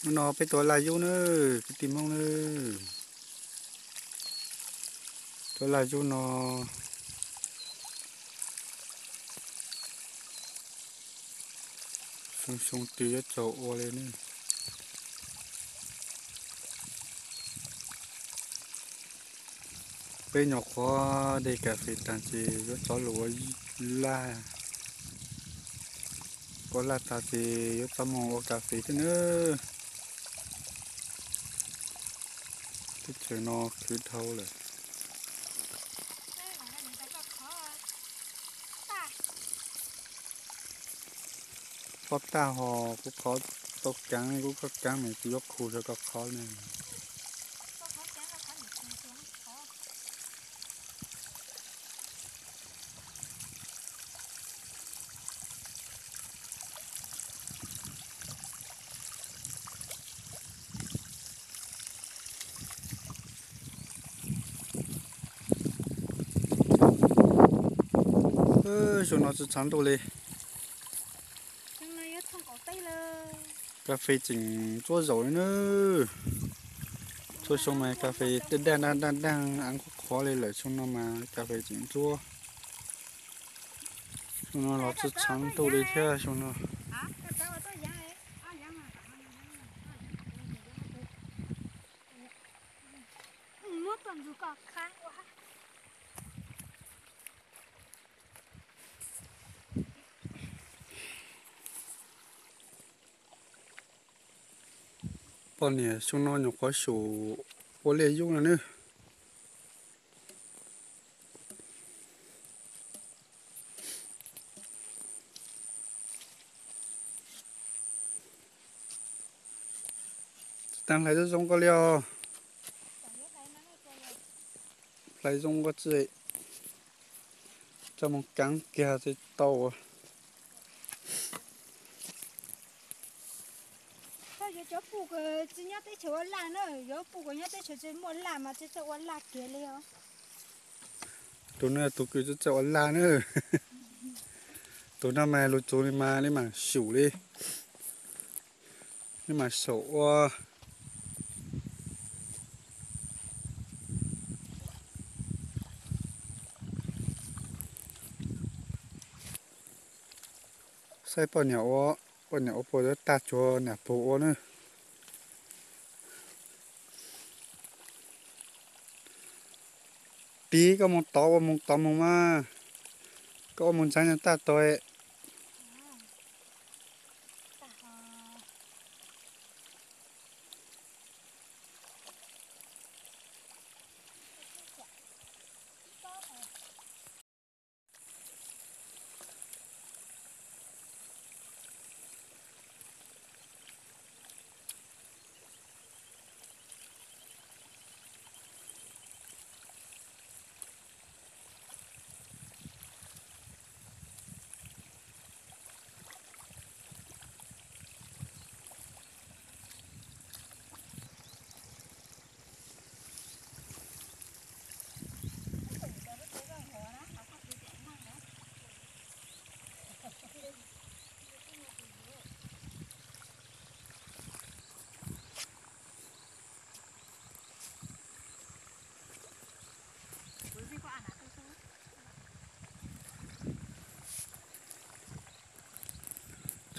Hnub no peb tuaj laj yub nawb kwv tij Hmoob nawb. Tuaj laj yub no xyoo xyoo twg yuav txog ua li ne. Peb nyuam qhuav de kas fes tag ces yuav rov los ua laj. Ua laj tag ces yuav rov mus ua kas fes thiab nawb. Teb chaws no khwv dhau lawm. Qhov tag ho kuv qhov tau keev, kuv koj keev mas kuv yuav khu rau koj qhov ne. Xyoo no tsis tshav ntuj li. Kas fes tseem ntsuab zaum li nawb. Txhua xyoo mas kas fes daj daj daj daj daj, av qhuav qhuav li lawm, xyoo no mas kas fes tseem ntsuab. Xyoo no los tsis tshav ntuj li thiab xyoo no. Poj niam xyoo no nyuam qhuav xyum ua liaj yub no nawb. Tsis tas hlais zoo zoo koj li os. Hlais zoo koj tsis tso mus keev kiag tsis tau. Koj yuav cov pum kom tsis nyob teb chaws ua laj na, yuav pum kom nyob teb chaws tsis muaj laj mas tsis txawj ua laj kiag li os. Tus no tus kws tsis txawj ua laj na. Tus no mas lus txus li mas li mam xyum li. Li mam xyaum ua. Saib poj niam ua, poj niam ua puas tag tsuag niam pog ua na. Pib koj mus tod ua mus tod mus mas, koj ua mus ntxeev tag tod.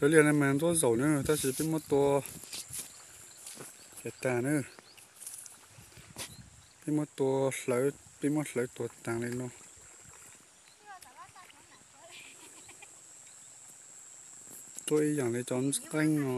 Cov liaj no mas ntsuab zaum na, tab sis peb muab tua ces tag na. Peb muab tua hlawv, peb muab hlawv tua tag li no. Tua ib yam li cov nqeeb no.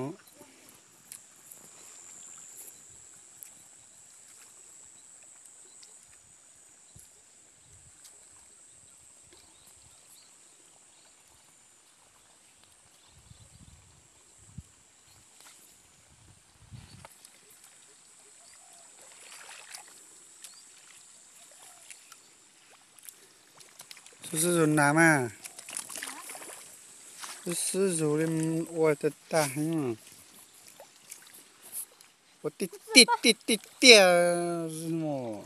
Xwb xwb zus nas mas, xwb xwb zus li ua tag tag heev. Ua tij tij tij tij tiaj mos.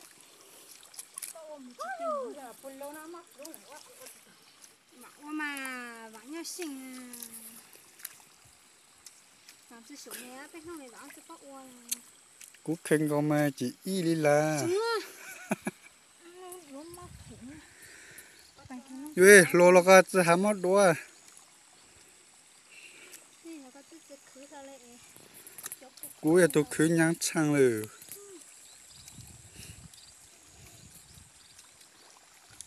Ua mas vam nyob seej, mas Kuv kheev nkaus mas ces ib li lawm. Yuav hluas los koj tsis hav mob dua. Kuv yog tus khwv nyaav tshee lawm.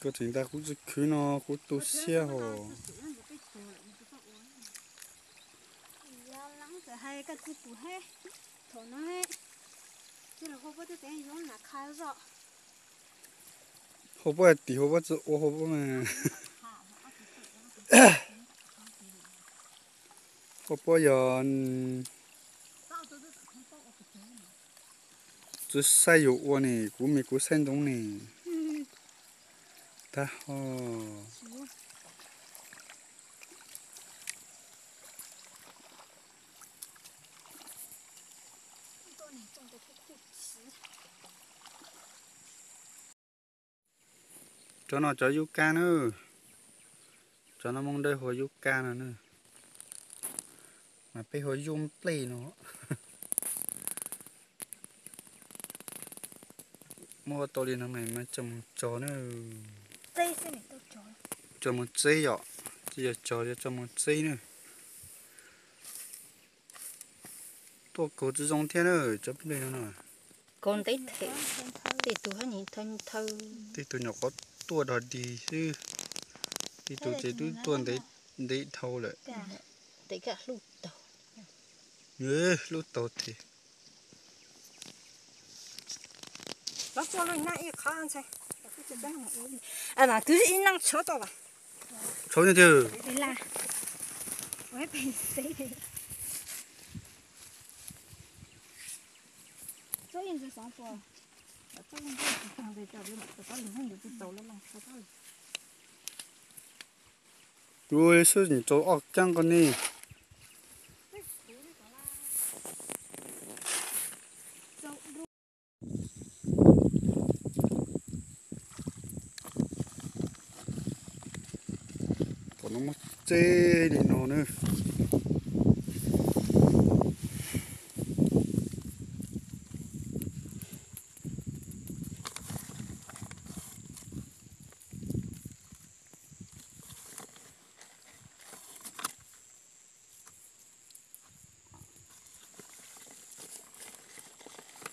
Koj tseem tas kuv tsis khwv no kuv tu siab hos. Hau pob tim hau pob tsis ua hau pob mas. Hau pob yog tsis saib yus ua ne, kuv me kuv saib ntsoov ne. Tag ho. Cov no cov yub kab na. Cov no Moob Dawb hu ua yub kab no na. Mas peb hu ua yub nplej no. Muab tau li no mas tso mus tsog na. Tso mus txeb yom, tsis yog tsog, yog tso mus txeb na. Tuaj kaus tsis zoo thiab na, cov nplej no no. Kaus ntev them, tej tus hab ni thawj thawj. Tej tus nyuam qhuav tuaj dog dig xwb, tej tus ces twb tuaj ntev dhau lawm. Tes kaj hlub taug. Hlub taug thiab. Twb ib neeg tshuav tau. Tshuav tiag. Tus xwb tau ob cag ko ne. Kom no muab txeb li no na.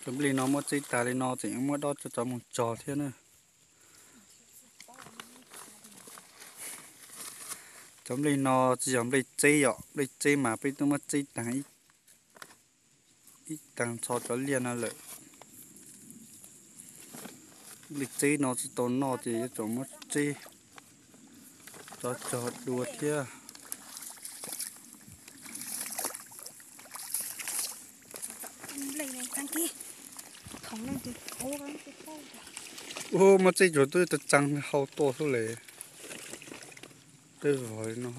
Cov nplej no muab txeb tas li no tseem muab dob coj mus tsog thiab na. Cov nplej no tsis yog nplej txeb yom, nplej txeb mas peb twb muab txeb taag ib taag txho cov liaj no lawm. Nplej txeb no tsis tau noj ces yuav tsum muab txeb cov tsog dua thiab. Ub, muab txeb tsuag twb tau tsaa hau tuaj xwb le. Tej vog li no.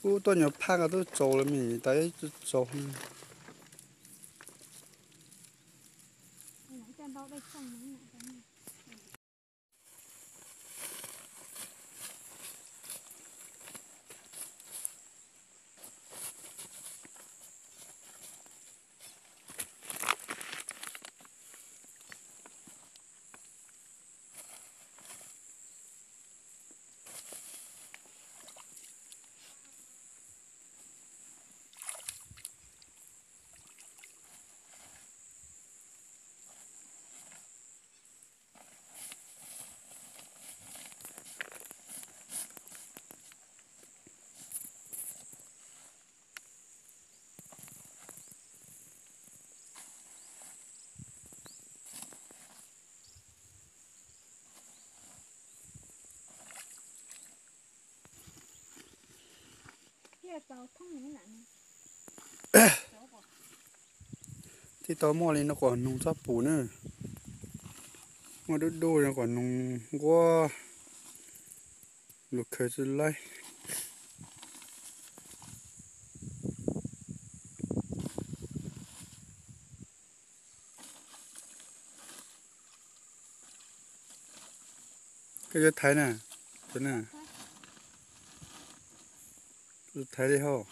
Ub, tuaj nyuag phaj ko twb tsaus lawm me tas ib tug tsaus. Tib tau muaj li no kom noog txhob pum na. Muaj dub dub no kom noog nquab lug khaws tsi laib. Koj yuav thaiv na, thaiv li hauj.